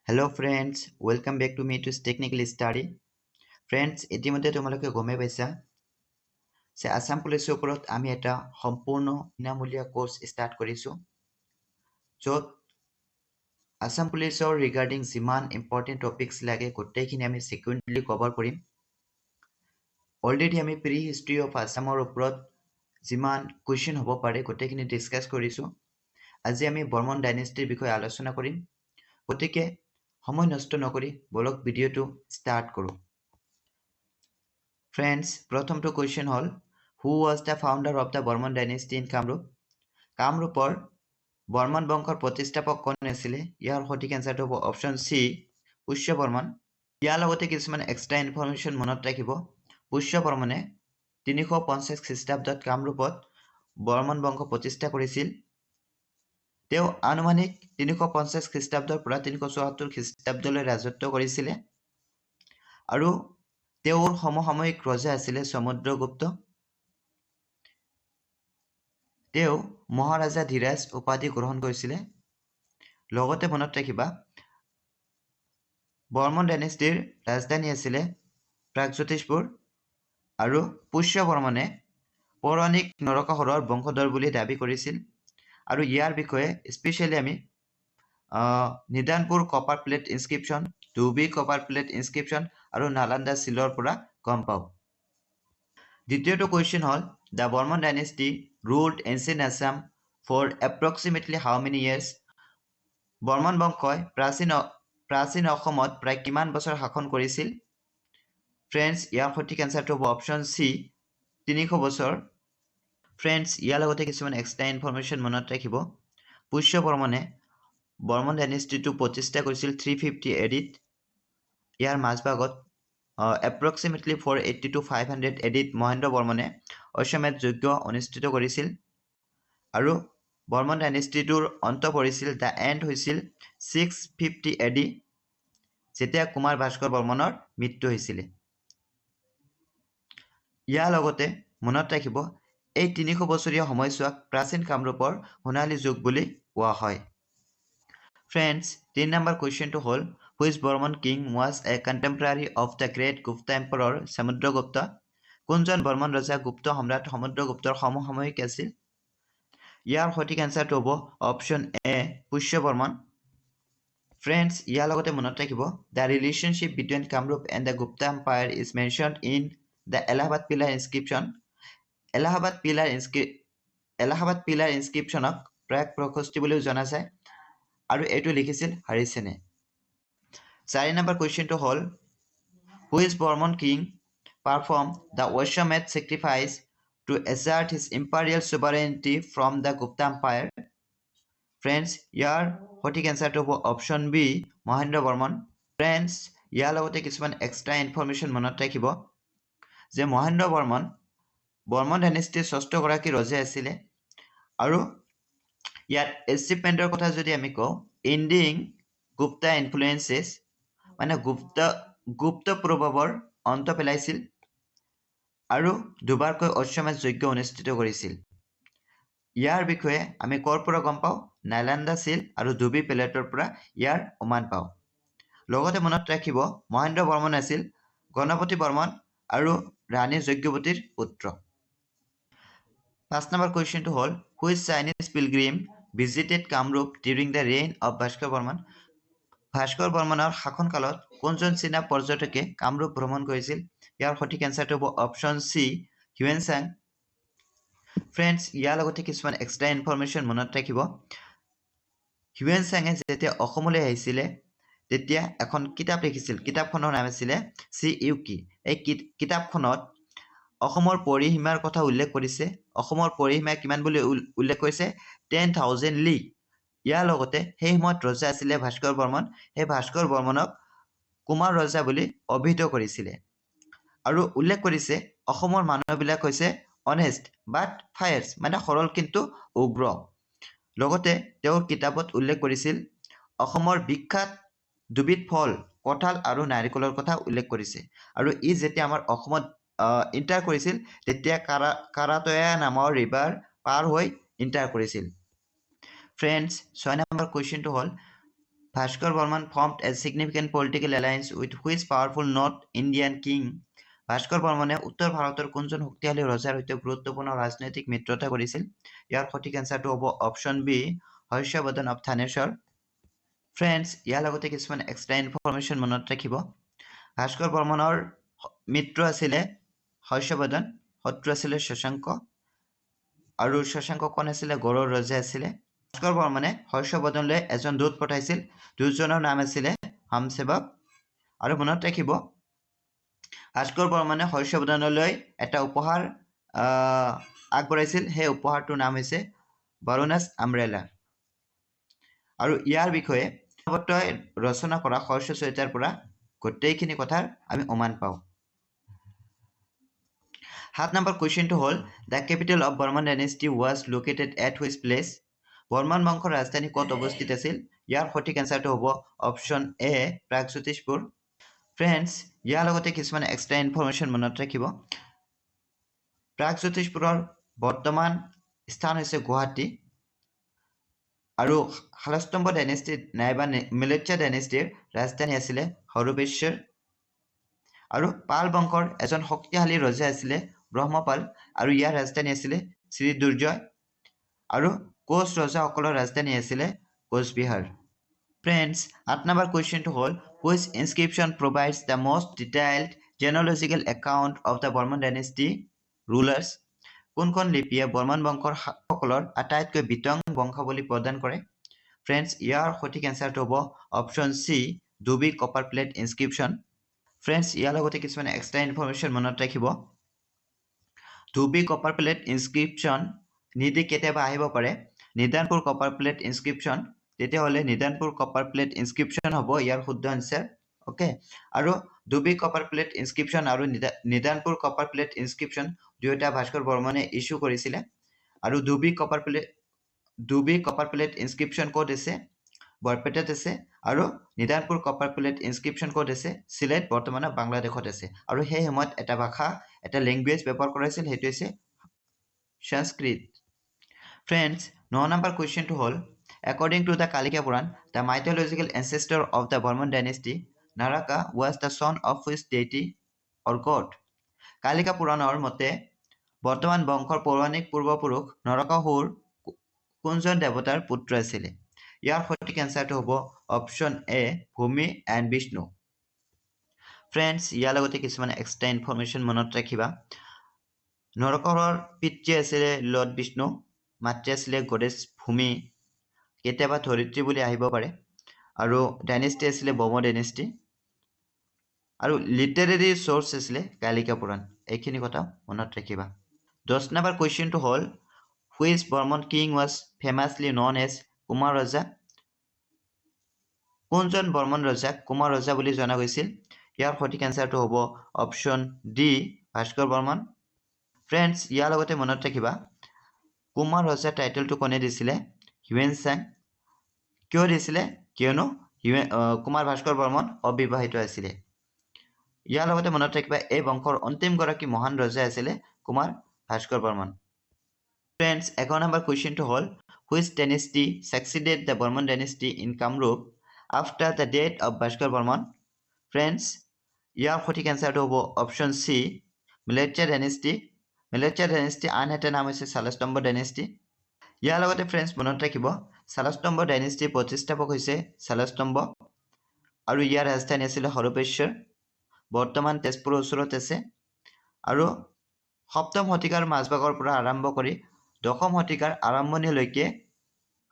Hello friends, welcome back to me to Technical Study. Friends, ইতিমধ্যে তোমালোকে গমেই পাইছা যে আছাম পুলিচৰ ওপৰত আমি এটা সম্পূৰ্ণ বিনামূলীয়া কোৰ্চ ষ্টাৰ্ট কৰিছোঁ, য'ত আছাম পুলিচৰ ৰিগাৰ্ডিং যিমান ইম্পৰ্টেণ্ট টপিকছ লাগে, গোটেইখিনি আমি ছিকুৱেণ্টলি কভাৰ কৰিম। অলৰেডি আমি প্ৰি হিষ্ট্ৰী অফ আছামৰ ওপৰত যিমান কুৱেশ্যন হ'ব পাৰে, গোটেইখিনি ডিছকাছ কৰিছোঁ। আজি আমি বৰ্মন ডাইনেষ্টিৰ বিষয়ে আলোচনা কৰিম। গতিকে সময় নষ্ট নকৰি বলক, ভিডিঅ'টো ষ্টাৰ্ট কৰোঁ। ফ্ৰেণ্ডছ, প্ৰথমটো কুৱেশ্যন হ'ল, who was the founder of the Barman dynasty in Kamrup? কামৰূপৰ বৰ্মন বংশৰ প্ৰতিষ্ঠাপক কোন আছিলে? ইয়াৰ সঠিক এনচাৰটো হ'ব অপশ্যন চি, পুষ্য বৰ্মন। ইয়াৰ লগতে কিছুমান এক্সট্ৰা ইনফৰমেশ্যন মনত ৰাখিব। পুষ্য বৰ্মনে 350 খ্ৰীষ্টাব্দত কামৰূপত বৰ্মন বংশ প্ৰতিষ্ঠা কৰিছিল। তেওঁ আনুমানিক 350 খ্ৰীষ্টাব্দৰ পৰা 374 খ্ৰীষ্টাব্দলৈ ৰাজত্ব কৰিছিলে আৰু তেওঁৰ সমসাময়িক ৰজা আছিলে সমুদ্ৰগুপ্ত। তেওঁ মহাৰাজা ধীৰাজ উপাধি গ্ৰহণ কৰিছিলে। লগতে মনত ৰাখিবা, বৰ্মন ডাইনেষ্টিৰ ৰাজধানী আছিলে প্ৰাগজ্যোতিষপুৰ আৰু পুষ্য বৰ্মনে পৌৰাণিক নৰকাসুৰৰ বংশধৰ বুলি দাবী কৰিছিল আৰু ইয়াৰ বিষয়ে স্পেচিয়েলি আমি নিদানপুৰ copper plate inscription, Dhubi copper plate inscription আৰু নালান্দা চিলৰ পৰা গম পাওঁ। দ্বিতীয়টো কুৱেশ্যন হ'ল, the Barman dynasty ruled ancient Assam for approximately how many years? Barman বংশই প্ৰাচীন অসমত প্ৰায় কিমান বছৰ শাসন কৰিছিল? ফ্ৰেণ্ডছ, ইয়াৰ সঠিক এনচাৰটো হ'ব অপশ্যন চি, 300 বছৰ। ফ্ৰেণ্ডছ, ইয়াৰ লগতে কিছুমান এক্সট্ৰা ইনফৰমেশ্যন মনত ৰাখিব। পুষ্য বৰ্মনে বৰ্মন ডাইনেষ্টিটো প্ৰতিষ্ঠা কৰিছিল 350 এডিত। ইয়াৰ মাজভাগত approximately 480 to 500 এডিত মহেন্দ্ৰ বৰ্মনে অশ্বমেধ যজ্ঞ অনুষ্ঠিত কৰিছিল আৰু বৰ্মন ডাইনেষ্টিটোৰ অন্ত পৰিছিল, the and হৈছিল 650 এডি, যেতিয়া কুমাৰ ভাস্কৰ বৰ্মনৰ মৃত্যু হৈছিলে। ইয়াৰ লগতে মনত ৰাখিব, এই 300 বছৰীয়া সময়ছোৱাক প্ৰাচীন কামৰূপৰ সোণালী যুগ বুলি কোৱা হয়। ফ্ৰেণ্ডছ, 3 নম্বৰ কুৱেশ্যনটো হ'ল, which Barman king was a contemporary of the great Gupta emperor Samudragupta? কোনজন বৰ্মন ৰজা গুপ্ত সম্ৰাট সমুদ্ৰগুপ্তৰ সমসাময়িক আছিল? ইয়াৰ সঠিক এনচাৰটো হ'ব option A, Pushya Barman. Friends, ইয়াৰ লগতে মনত ৰাখিব, the relationship between Kamrup and the Gupta Empire is mentioned in the Allahabad Pillar inscription. Allahabad pillar ইনস্ক্ৰিপশ্যনক Prayag প্ৰশস্তি বুলিও জনা যায় আৰু এইটো লিখিছিল হাৰিছেনে। 4 নম্বৰ কুৱেশ্যনটো হ'ল, which Barman king performed the Ashwamedha sacrifice to assert his imperial sovereignty from the Gupta Empire? Friends, ইয়াৰ সঠিক এনচাৰটো হ'ব option B, Mahendra Barman. Friends, ইয়াৰ লগতে কিছুমান এক্সট্ৰা ইনফৰমেশ্যন মনত ৰাখিব যে মহেন্দ্ৰ বৰ্মন বৰ্মন ডাইনেষ্টিৰ ষষ্ঠগৰাকী ৰজা আছিলে আৰু ইয়াত এচিভমেণ্টৰ কথা যদি আমি কওঁ, এণ্ডিং গুপ্তা ইনফ্লুৱেঞ্চেছ, মানে গুপ্ত প্ৰভাৱৰ অন্ত পেলাইছিল আৰু দুবাৰকৈ অশ্বমেধ যজ্ঞ অনুষ্ঠিত কৰিছিল। ইয়াৰ বিষয়ে আমি ক'ৰ পৰা গম পাওঁ? নালান্দা চিল আৰু ধুবী প্লেটৰ পৰা ইয়াৰ উমান পাওঁ। লগতে মনত ৰাখিব, মহেন্দ্ৰ বৰ্মন আছিল গণপতি বৰ্মন আৰু ৰাণী যজ্ঞৱতীৰ পুত্ৰ। 5 নম্বৰ কুৱেশ্যনটো হ'ল, which Chinese pilgrim visited Kamrup during the reign of Bhaskar Barman? Bhaskar বৰ্মনৰ শাসনকালত কোনজন চীনা পৰ্যটকে কামৰূপ ভ্ৰমণ কৰিছিল? ইয়াৰ সঠিক এনচাৰটো হ'ব option C, Hiuen Tsang. Friends, ইয়াৰ লগতে কিছুমান এক্সট্ৰা ইনফৰমেশ্যন মনত ৰাখিব। হিউৱেন চাঙে যেতিয়া অসমলৈ আহিছিলে, তেতিয়া এখন কিতাপ লিখিছিল। কিতাপখনৰ নাম আছিলে চি ইউ কি। এই কিতাপখনত অসমৰ পৰিসীমাৰ কথা উল্লেখ কৰিছে। অসমৰ পৰিসীমা কিমান বুলি উল্লেখ কৰিছে? 10,000 লি। ইয়াৰ লগতে সেই সময়ত ৰজা আছিলে ভাস্কৰ বৰ্মন। সেই ভাস্কৰ বৰ্মনক কুমাৰ ৰজা বুলি অভিহিত কৰিছিলে আৰু উল্লেখ কৰিছে, অসমৰ মানুহবিলাক হৈছে অনেষ্ট বাট ফায়াৰ্চ, মানে সৰল কিন্তু উগ্ৰ। লগতে তেওঁৰ কিতাপত উল্লেখ কৰিছিল, অসমৰ বিখ্যাত দুবিধ ফল কঁঠাল আৰু নাৰিকলৰ কথা উল্লেখ কৰিছে আৰু ই যেতিয়া আমাৰ অসমত ইণ্টাৰ কৰিছিল, তেতিয়া কাৰাতয়া নামৰ ৰিভাৰ পাৰ হৈ ইণ্টাৰ কৰিছিল। ফ্ৰেণ্ডছ, 6 নম্বৰ কুৱেশ্যনটো হ'ল, Bhaskar Varman formed a significant political alliance with which powerful North Indian king? Bhaskar বৰ্মনে উত্তৰ ভাৰতৰ কোনজন শক্তিশালী ৰজাৰ সৈতে গুৰুত্বপূৰ্ণ ৰাজনৈতিক মিত্ৰতা কৰিছিল? ইয়াৰ সঠিক এনচাৰটো হ'ব option B, Harshavardhan of Thanesar. Friends, ইয়াৰ লগতে কিছুমান এক্সট্ৰা ইনফৰমেশ্যন মনত ৰাখিব। ভাস্কৰ বৰ্মনৰ মিত্ৰ আছিলে হৰ্ষবৰ্ধন, শত্ৰু আছিলে শশাংক। আৰু শশাংক কোন আছিলে? গৌড়ৰ ৰজা আছিলে। ভাস্কৰ বৰ্মনে হৰ্ষবৰ্ধনলৈ এজন দূত পঠাইছিল। দূতজনৰ নাম আছিলে হামসেৱক। আৰু মনত ৰাখিব, ভাস্কৰ বৰ্মনে হৰ্ষবৰ্ধনলৈ এটা উপহাৰ আগবঢ়াইছিল। সেই উপহাৰটোৰ নাম হৈছে বাৰুণাছ আমব্ৰেলা। আৰু ইয়াৰ বিষয়ে ৰচনা কৰা হৰ্ষচৰিতৰ পৰা গোটেইখিনি কথাৰ আমি উমান পাওঁ। 7 নম্বৰ কুৱেশ্যনটো হ'ল, the capital of Varman dynasty was located at which place? Barman বংশৰ ৰাজধানী ক'ত অৱস্থিত আছিল? ইয়াৰ সঠিক এনচাৰটো হ'ব অপশ্যন এ, প্ৰাগজ্যোতিষপুৰ। ফ্ৰেণ্ডছ, ইয়াৰ লগতে কিছুমান এক্সট্ৰা ইনফৰমেশ্যন মনত ৰাখিব। প্ৰাগজ্যোতিষপুৰৰ বৰ্তমান স্থান হৈছে গুৱাহাটী। আৰু শালস্তম্ভ ডাইনেষ্টি নাইবা মিলেচ্ছা ডাইনেষ্টিৰ ৰাজধানী আছিলে হৰূপেশ্বৰ। আৰু পাল বংশৰ এজন শক্তিশালী ৰজা আছিলে ব্ৰহ্মপাল আৰু ইয়াৰ ৰাজধানী আছিলে শ্ৰীদুৰ্জয়। আৰু কোচ ৰজাসকলৰ ৰাজধানী আছিলে কোচবিহাৰ। ফ্ৰেণ্ডছ, 8 নম্বৰ কুৱেশ্যনটো হ'ল, which inscription provides the most detailed genealogical account of the Varman dynasty rulers? কোনখন লিপিয়ে বৰ্মন বংশৰ সকলৰ আটাইতকৈ বিতং বংশাৱলী প্ৰদান কৰে? ফ্ৰেণ্ডছ, ইয়াৰ সঠিক এনচাৰটো হ'ব option C, Dobhi copper plate inscription. Friends, ইয়াৰ লগতে কিছুমান এক্সট্ৰা ইনফৰমেশ্যন মনত ৰাখিব। ধুবী কপাৰ প্লেট ইনস্ক্ৰিপশ্যন নিদি কেতিয়াবা আহিব পাৰে নিদানপুৰ কপাৰ প্লেট ইনস্ক্ৰিপশ্যন। তেতিয়াহ'লে নিদানপুৰ কপাৰ প্লেট ইনস্ক্ৰিপশ্যন হ'ব ইয়াৰ শুদ্ধ এনচাৰ, অ'কে। আৰু ধুবী কপাৰ প্লেট ইনস্ক্ৰিপশ্যন আৰু নিদানপুৰ কপাৰ প্লেট ইনস্ক্ৰিপশ্যন দুয়োটা ভাস্কৰ বৰ্মনে ইছ্যু কৰিছিলে। আৰু ধুবী কপাৰ প্লেট ইনস্ক্ৰিপশ্যন ক'ত আছে? বৰপেটাত আছে। আৰু নিদানপুৰ কপাৰ প্লেট ইনস্ক্ৰিপশ্যন ক'ত আছে? চিলেট, বৰ্তমানৰ বাংলাদেশত আছে। আৰু সেই সময়ত এটা ভাষা, এটা লেংগুৱেজ ব্যৱহাৰ কৰা হৈছিল, সেইটো হৈছে সংস্কৃত। ফ্ৰেণ্ডছ, 9 নম্বৰ কুৱেশ্যনটো হ'ল, according to the Kalika Purana, the mythological ancestor of the Varman dynasty, Naraka, was the son of which deity or god? Kalika পুৰাণৰ মতে বৰ্মন বংশৰ পৌৰাণিক পূৰ্বপুৰুষ নৰকাসুৰ কোনজন দেৱতাৰ পুত্ৰ আছিলে? ইয়াৰ সঠিক এনচাৰটো হ'ব অপশ্যন এ, ভূমি এণ্ড বিষ্ণু। ফ্ৰেণ্ডছ, ইয়াৰ লগতে কিছুমান এক্সট্ৰা ইনফৰমেশ্যন মনত ৰাখিবা। নৰকাসুৰৰ পিতৃ আছিলে লৰ্ড বিষ্ণু, মাতৃ আছিলে গডেছ ভূমি, কেতিয়াবা ধৰিত্ৰী বুলি আহিব পাৰে। আৰু ডাইনেষ্টি আছিলে ভৌম ডাইনেষ্টি আৰু লিটাৰেৰী চ'ৰ্চ আছিলে কালিকা পুৰাণ। এইখিনি কথা মনত ৰাখিবা। 10 নম্বৰ কুৱেশ্যনটো হ'ল, which Varman king was famously known as Kumar Raja? কোনজন বৰ্মন ৰজাক কুমাৰ ৰজা বুলি জনা গৈছিল? ইয়াৰ সঠিক এনচাৰটো হ'ব option D, Bhaskar Barman. Friends, ইয়াৰ লগতে মনত ৰাখিবা, কুমাৰ ৰজা টাইটেলটো কোনে দিছিলে? Hiuen Tsang. কিয় দিছিলে? কিয়নো কুমাৰ ভাস্কৰ বৰ্মন অবিবাহিত আছিলে। ইয়াৰ লগতে মনত ৰাখিবা, এই বংশৰ অন্তিমগৰাকী মহান ৰজা আছিলে কুমাৰ ভাস্কৰ বৰ্মন। ফ্ৰেণ্ডছ, 11 নম্বৰ কুৱেশ্যনটো হ'ল, which dynasty succeeded the Varman dynasty in Kamrup after the death of Bhaskar Varman? Friends, ইয়াৰ সঠিক এনচাৰটো হ'ব অপশ্যন চি, মিলেচ্ছা ডাইনেষ্টি। মিলেচ্ছা ডাইনেষ্টি আন এটা নাম হৈছে শালস্তম্ভ ডাইনেষ্টি। ইয়াৰ লগতে ফ্ৰেণ্ডছ, মনত ৰাখিব, শালস্তম্ভ ডাইনেষ্টিৰ প্ৰতিষ্ঠাপক হৈছে শালস্তম্ভ আৰু ইয়াৰ ৰাজধানী আছিলে হৰূপেশ্বৰ, বৰ্তমান তেজপুৰৰ ওচৰত আছে। আৰু সপ্তম শতিকাৰ মাজভাগৰ পৰা আৰম্ভ কৰি দশম শতিকাৰ আৰম্ভণিলৈকে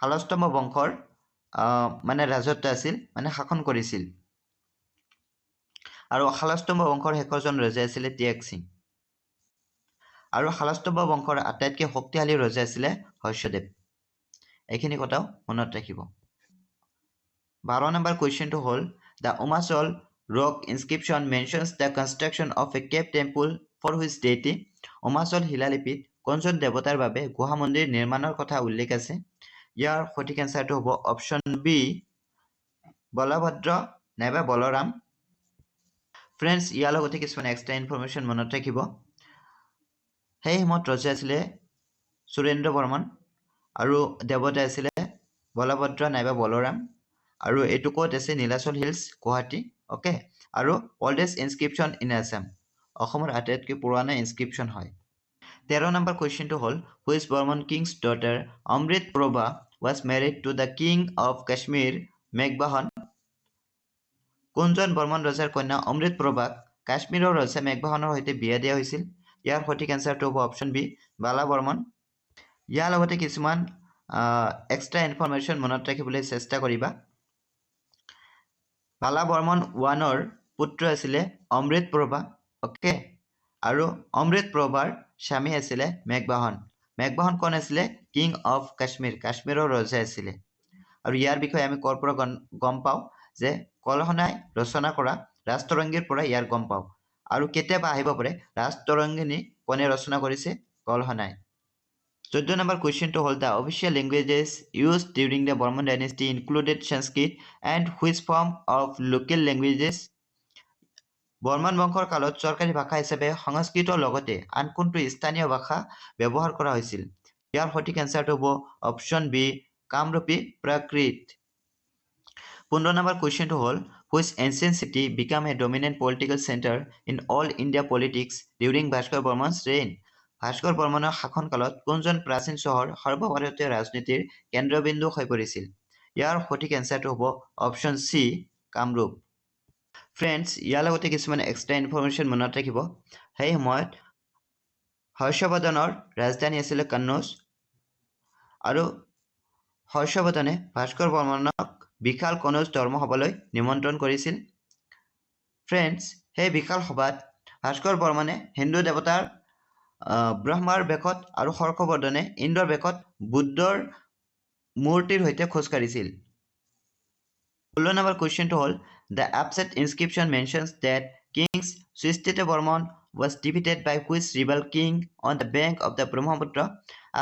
শালস্তম্ভ বংশৰ মানে ৰাজত্ব আছিল, মানে শাসন কৰিছিল। আৰু শালস্তম্ভ বংশৰ শেষৰজন ৰজা আছিলে ত্যাগ সিং। আৰু শালস্তম্ভ বংশৰ আটাইতকৈ শক্তিশালী ৰজা আছিলে হৰ্ষদেৱ। এইখিনি কথাও মনত ৰাখিব। 12 নম্বৰ কুৱেশ্যনটো হ'ল, the Umachal rock inscription mentions the construction of a cave temple for which deity? Umachal শিলালিপিত কোনজন দেৱতাৰ বাবে গুহা মন্দিৰ নিৰ্মাণৰ কথা উল্লেখ আছে? ইয়াৰ সঠিক এনচাৰটো হ'ব অপশ্যন বি, বলভদ্ৰ নাইবা বলৰাম। ফ্ৰেণ্ডছ, ইয়াৰ লগতে কিছুমান এক্সট্ৰা ইনফৰমেশ্যন মনত ৰাখিব। সেই সময়ত ৰজা আছিলে সুৰেন্দ্ৰ বৰ্মন আৰু দেৱতা আছিলে বলভদ্ৰ নাইবা বলৰাম। আৰু এইটো ক'ত আছে? নীলাচল হিলছ, গুৱাহাটী। অ'কে, আৰু অল্ডেষ্ট ইনস্ক্ৰিপশ্যন ইন আছাম, অসমৰ আটাইতকৈ পুৰণা ইনস্ক্ৰিপশ্যন হয়। 13 নম্বৰ কুৱেশ্যনটো হ'ল which Varman king's daughter Amrit Prabha was married to the king of Kashmir Meghavahan? কোনজন বৰ্মন ৰজাৰ কন্যা অমৃত প্ৰভাক কাশ্মীৰৰ ৰজা মেঘবাহনৰ সৈতে বিয়া দিয়া হৈছিল? ইয়াৰ সঠিক এনচাৰটো হ'ব অপশ্যন বি, বালা বৰ্মন। ইয়াৰ লগতে কিছুমান এক্সট্ৰা ইনফৰমেশ্যন মনত ৰাখিবলৈ চেষ্টা কৰিবা। বালা বৰ্মন ওৱানৰ পুত্ৰ আছিলে অমৃত প্ৰভা। অ'কে, আৰু অমৃত প্ৰভাৰ স্বামী আছিলে মেঘবাহন। মেঘবাহন কোন আছিলে? কিং অফ কাশ্মীৰ, কাশ্মীৰৰ ৰজা আছিলে। আৰু ইয়াৰ বিষয়ে আমি ক'ৰ পৰা গম পাওঁ যে কলহনাই ৰচনা কৰা ৰাজতৰংগীৰ পৰা ইয়াৰ গম পাওঁ। আৰু কেতিয়াবা আহিব পাৰে ৰাজতৰংগিনী কোনে ৰচনা কৰিছে? কলহনাই। 14 নম্বৰ কুৱেশ্যনটো হ'ল the official languages used during the Varman dynasty included Sanskrit and which form of local languages? Varman বংশৰ কালত চৰকাৰী ভাষা হিচাপে সংস্কৃতৰ লগতে আন কোনটো স্থানীয় ভাষা ব্যৱহাৰ কৰা হৈছিল? ইয়াৰ সঠিক এনচাৰটো হ'ব অপশ্যন বি, কামৰূপী প্ৰাকৃত। 15 নম্বৰ কুৱেশ্যনটো হ'ল which ancient city became a dominant political centre in all India politics during Bhaskar Varman's reign? Bhaskar বৰ্মনৰ শাসনকালত কোনজন প্ৰাচীন চহৰ সৰ্বভাৰতীয় ৰাজনীতিৰ কেন্দ্ৰবিন্দু হৈ পৰিছিল? ইয়াৰ সঠিক এনচাৰটো হ'ব অপশ্যন চি, কামৰূপ। ফ্ৰেণ্ডছ, ইয়াৰ লগতে কিছুমান এক্সট্ৰা ইনফৰমেশ্যন মনত ৰাখিব। সেই সময়ত হৰ্ষবৰ্ধনৰ ৰাজধানী আছিলে কন্নৌজ আৰু হৰ্ষবৰ্ধনে ভাস্কৰ বৰ্মনক বিশাল কনৌজ ধৰ্মসভালৈ নিমন্ত্ৰণ কৰিছিল। ফ্ৰেণ্ডছ, সেই বিশাল সভাত ভাস্কৰ বৰ্মনে হিন্দু দেৱতাৰ ব্ৰহ্মাৰ বেশত আৰু হৰ্ষবৰ্ধনে ইন্দ্ৰৰ বেশত বুদ্ধৰ মূৰ্তিৰ সৈতে খোজ কাঢ়িছিল। 16 নম্বৰ কুৱেশ্যনটো হ'ল the Apsat inscription mentions that kings Susthita Varman was defeated by which rival king on the bank of the Brahmaputra?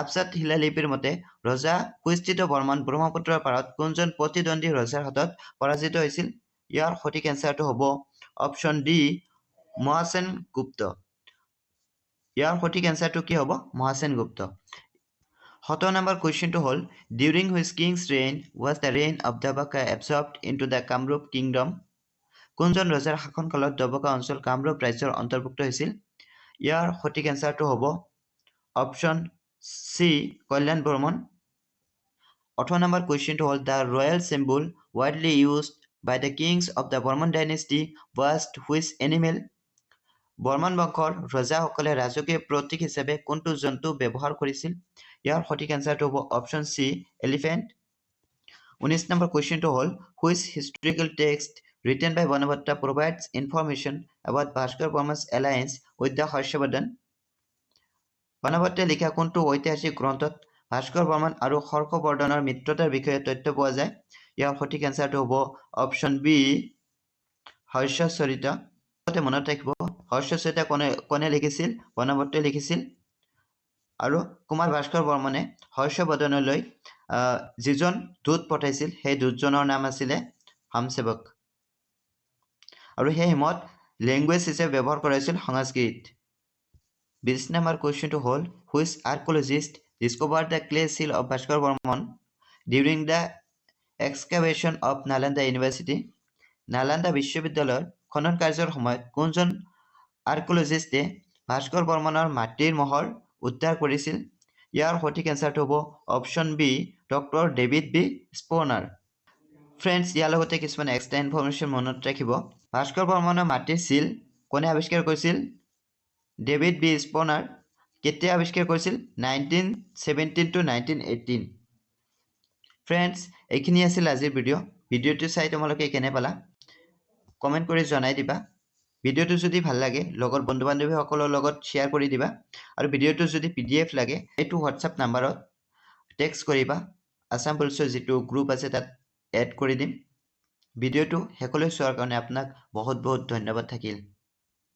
Apsat শিলালিপিৰ মতে ৰজা সুস্থিত বৰ্মন ব্ৰহ্মপুত্ৰৰ পাৰত কোনজন প্ৰতিদ্বন্দ্বী ৰজাৰ হাতত পৰাজিত হৈছিল? ইয়াৰ সঠিক এনচাৰটো হ'ব অপশ্যন ডি, মহাসেন গুপ্ত। ইয়াৰ সঠিক এনচাৰটো কি হ'ব? মহাসেন গুপ্ত। 17 নম্বৰ কুৱেশ্যনটো হ'ল during which king's reign was the reign of Davaka absorbed into the Kamrup kingdom? কোনজন ৰজাৰ শাসনকালত ডবকা অঞ্চল কামৰূপ ৰাজ্যৰ অন্তৰ্ভুক্ত হৈছিল? ইয়াৰ সঠিক এনচাৰটো হ'ব অপশ্যন চি, কল্যাণ বৰ্মন। 18 নম্বৰ কুৱেশ্যনটো হ'ল the royal symbol widely used by the kings of the Varman dynasty was which animal? Varman বংশৰ ৰজাসকলে ৰাজকীয় প্ৰতীক হিচাপে কোনটো জন্তু ব্যৱহাৰ কৰিছিল? ইয়াৰ সঠিক এনচাৰটো হ'ব অপশ্যন চি, এলিফেণ্ট। 19 নম্বৰ কুৱেশ্যনটো হ'ল which historical text written by Banabhatta provides information about Bhaskar Varman's alliance with the Harshavardhan? বাণভট্টে লিখা কোনটো ঐতিহাসিক গ্ৰন্থত ভাস্কৰ বৰ্মন আৰু হৰ্ষবৰ্ধনৰ মিত্ৰতাৰ বিষয়ে তথ্য পোৱা যায়? ইয়াৰ সঠিক এনচাৰটো হ'ব অপশ্যন বি, হৰ্ষচৰিত। মনত ৰাখিব, হৰ্ষচৰিত কোনে কোনে লিখিছিল? বাণভট্টে লিখিছিল। আৰু কুমাৰ ভাস্কৰ বৰ্মনে হৰ্ষবৰ্ধনলৈ যিজন দূত পঠাইছিল, সেই দূতজনৰ নাম আছিলে হামসেৱক। আৰু সেই সময়ত লেংগুৱেজ হিচাপে ব্যৱহাৰ কৰা হৈছিল সংস্কৃত। 20 নম্বৰ কুৱেশ্যনটো হ'ল which archaeologist discovered the clay seal of Bhaskar Varman during the excavation of Nalanda University? Nalanda বিশ্ববিদ্যালয়ৰ খনন কাৰ্যৰ সময়ত কোনজন আৰ্কলজিষ্টে ভাস্কৰ বৰ্মনৰ মাটিৰ মোহৰ উদ্ধাৰ কৰিছিল? ইয়াৰ সঠিক এনচাৰটো হ'ব option B, doctor David B স্পনাৰ। Friends, ইয়াৰ লগতে কিছুমান এক্সট্ৰা ইনফৰমেশ্যন মনত ৰাখিব। ভাস্কৰ বৰ্মনৰ মাটিৰ চিল কোনে আৱিষ্কাৰ কৰিছিল? David B Spooner. কেতিয়া আৱিষ্কাৰ কৰিছিল? 1917 to 1918। Friends, এইখিনি আছিল আজিৰ ভিডিঅ'। ভিডিঅ'টো চাই তোমালোকে কেনে পালা কমেণ্ট কৰি জনাই দিবা। ভিডিঅ'টো যদি ভাল লাগে, লগৰ বন্ধু বান্ধৱীসকলৰ লগত শ্বেয়াৰ কৰি দিবা। আৰু ভিডিঅ'টো যদি পিডিএফ লাগে, এইটো হোৱাটছআপ নাম্বাৰত টেক্সট কৰিবা। আছাম পুলিচৰ যিটো গ্ৰুপ আছে, তাত এড কৰি দিম। ভিডিঅ'টো শেষলৈ চোৱাৰ কাৰণে আপোনাক বহুত বহুত ধন্যবাদ থাকিল।